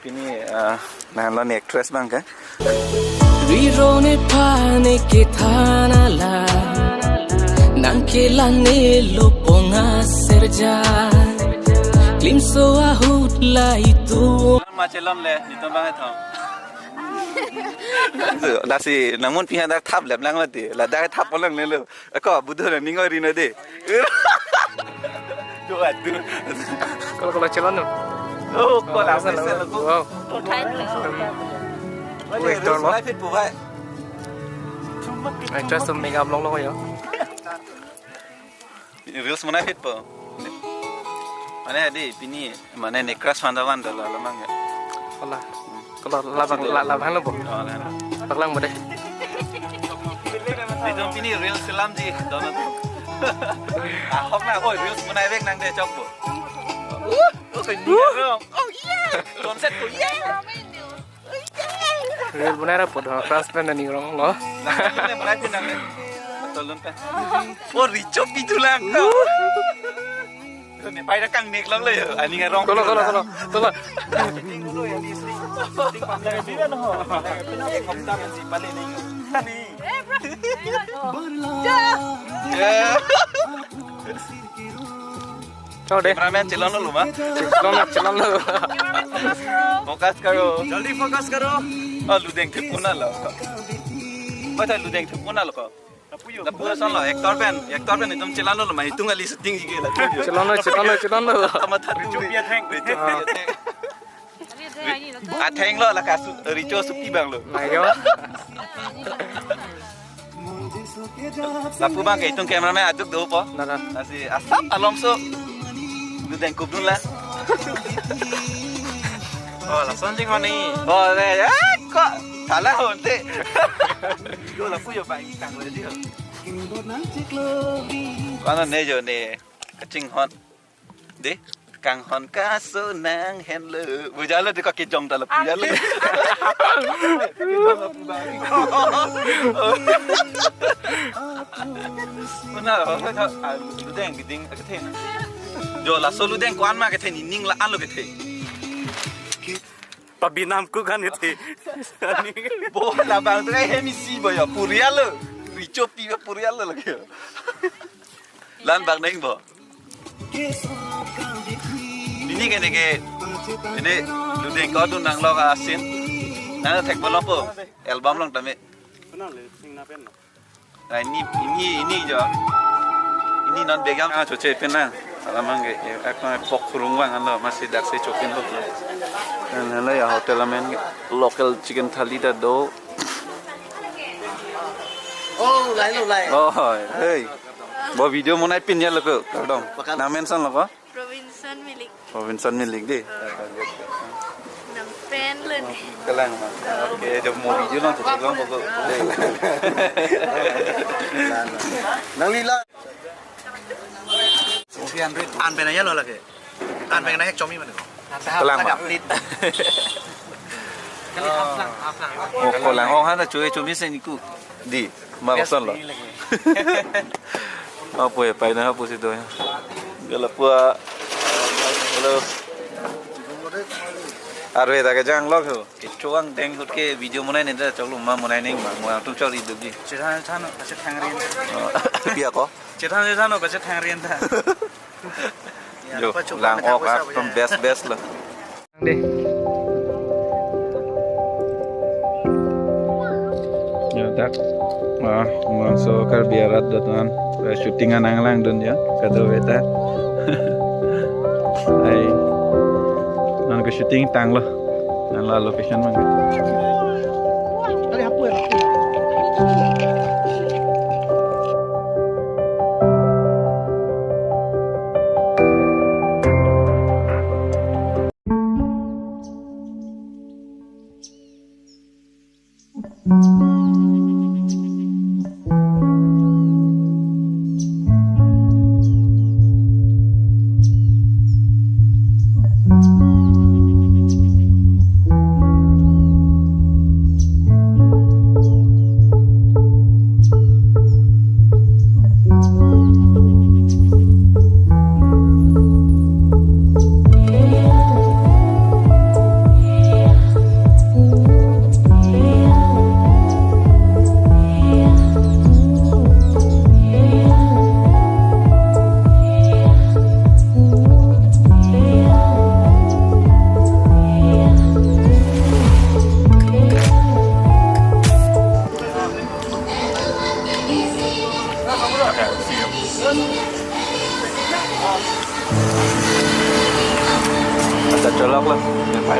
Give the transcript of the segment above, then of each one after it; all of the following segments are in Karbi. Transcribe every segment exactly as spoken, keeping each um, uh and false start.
Pini, ah, nang lo ni actress abang ke? Riro ne pane ke thana la, nang ke la ne lo ponga serja. Klimso ahut la itum. Ma chelon le, nitum abang ethom. Lasi, nang mun pihan dak thap lep lang mati. La dak thap polang le lo. Ako, budu na ningoi rino de. Dua tu. Kalau, kalau chelon tu. Oh, kalau apa sih lagu? Wow. Actor lo. Actress tu makeup long long ya. Reels mana fit po? Mana di pini, mana ne crush fanda wan dala lamang ya. Wala. Kalau labang, la, labang lo po. Oh, la. Paklang mo de. Di dong pini reels selam di, dono. Ahok na, oi, reels mana vek nang de chok po. Oh, kayak gini dong. Oh, yeah. Konsep ko, yeah. Reel bonai ra po do, crush pen ani rong lo. Nang, nang, nang, nang, nang. Tolong kan. Oh, Richo Pi tu lang ko. Ni pai ra kangnek lang le. Ani ngarong. Tolong, tolong, tolong. Tolong. Ting dulu ya, ni sling. Sling pamjaya dira no. Pina ke komta kan si pale ni. Ni. Ya. Chau de. Cameraman chelon lo ma? Chelon lo, chelon lo. Focus karo. Jaldi focus karo. Oh, ludeng thek puna lo. Koi ta ludeng thek puna lo ko. Lapu ason lo, actor pen, actor pen itum chelon lo ma, itum kali shooting ji ke la. Chelon lo, chelon lo, chelon lo. Tama thatu. Richo Pi atheng. Richo Pi atheng. Atheng lo la kasu, Richo supi abang lo. Ayo. Lapu abang ke itum cameraman aduk do po. Nana. Lasi asap alom so. Ludeng kup dun la. Oh, lason jing honi. Oh, ne, ya, kok. Salah honte. Yo lapu yo bang tang le di. Kono ne jo ne. Kachinghon. De, kanghon kaso nang henlo. Bu jalo de kaki jong talo, bu jalo. Mana lo, ah, ludeng giding kethe. Jo laso ludeng ko-an ma kethe, ni ning la-an lo kethe. Pabinam ko kan kethe. Bo labang tu eh misi bo ya, purial lo. Richo Pi purial lo lagi. Lan bang neng bo. Ini kene ke, ini ludeng ko dun nang lo ka scene. Nang thek bolong po, album long tame. Kenal le, sing na pen lo. Nah, ini, ini, ini jo. Ini non began ah choche pen na. Alamang ke, eh, ek na pok kurung bang alo, masih dak se chopin lo. Nang lo ya hotel amen local chicken thali ta do. Oh, lai lo, lai. Oh, hey. Bo video monai pin ya lo ko, kardom. Nang mention lo ko? Robinson Milik. Robinson Milik de. Nang pen lo ne. Kalang ma. Oke, jo mo video nang tutu lang ko. Nang lila. Sophie Andrew, an pen ya lo lagi. An pen na hek chomi mana? Kalang ma. Lagi update. Kali haflang, haflang. Oh, kolang. Oh, hana choy chomi se niku. Di, ma koson lo. Best lagi. Apa ya, pai na apa sih tuh ya? Gala pua. Hello. Arve ta kejang lo ho. Kechuang deng hut ke video monai ne da chok lo ma monai neng ma. Mo atum chok ri duk di. Chethan chethan no, kache thang rin. Oh, pia ko? Chethan chethan no, kache thang rin ta. Jo, lang ok atum best best lo. Deh. Ya, dak. Wah, mangso Karbi arat do tuan. Eh, shooting anang langdun ya, kado beta. Hai. Nang ke shooting tang lo. Nang la location mang.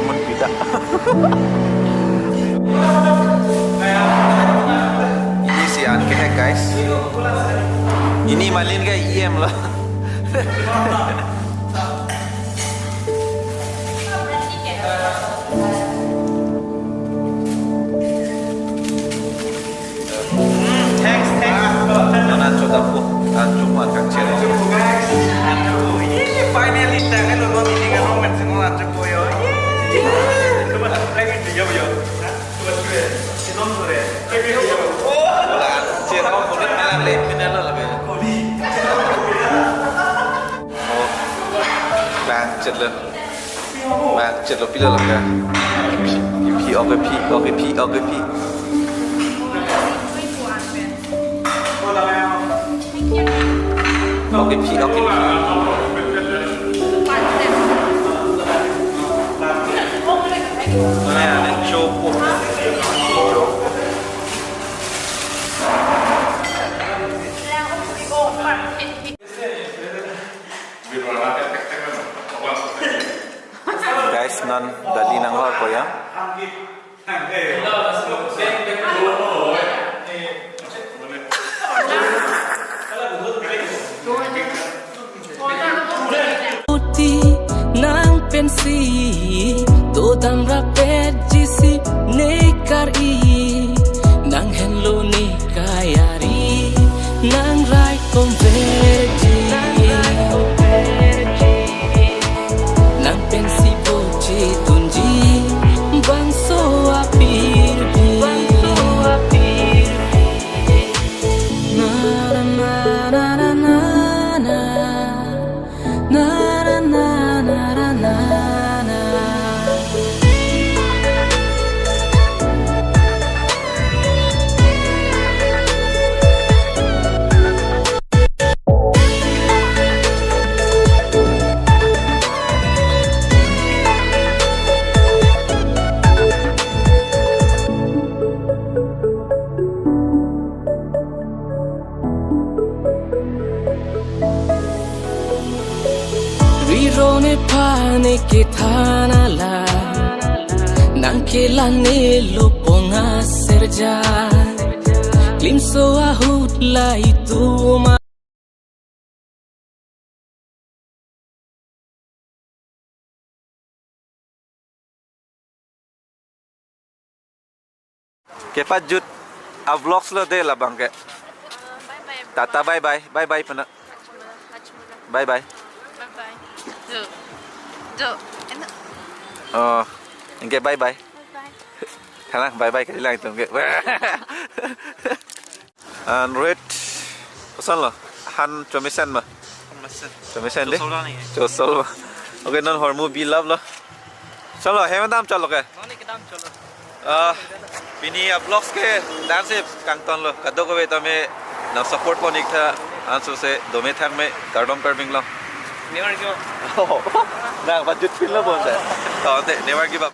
Pida. Ini si an kehek, guys. Ini malin ke E M lo. Thanks, thanks. Non ancho dapo, ancho ma kangchelo. Finally, tang lo, non ini kan romen sing non ancho koyo. Thank you, yo, yo. Sidon sore. Thank you, yo. Oh, la, chelo, kulit malang le, pinelo labe. Oh, bang chelo. Bang chelo pilo labe. Iphi, ok, iphi, ok, iphi, ok, iphi. Ok, iphi, ok, iphi. Mana ada chopo. Guys, non dali nanghor po ya. Oti nang pensi to dam rapet jisi ne kar-i, nang henlo ne kayari, nang rai konverji. Nang pensi boche tunji bangso apirbi. Na, na, na. Na, na, na, na, na, na, na. Riro nephan ne kethan alam, nang kelang ne lupong aserja. Klimso ahut la itum a- Kepajut a vlogs lo de labang ke. Tata, bye bye. Bye bye pena. Bye bye. Bye bye. Jo. Jo. Enak. Oh, anke bye bye. Bye bye. Kalang bye bye kali lang itum ke. An ret. Koson lo? Han chomesen ma? Chomesen. Chomesen de? Chosol lo ni. Chosol ma. Okay, non hormu bilap lo. Chalo, hem dam chalo ke? Non ne kedam chalo. Ah, pini a vlogs ke dance kangton lo. Kadokave tame nang support pon ik tha, ansose dome thang me, kardom Karbi Anglong. Never give up. Oh, nang pajut pin lo bonta. Oh, te, never give up.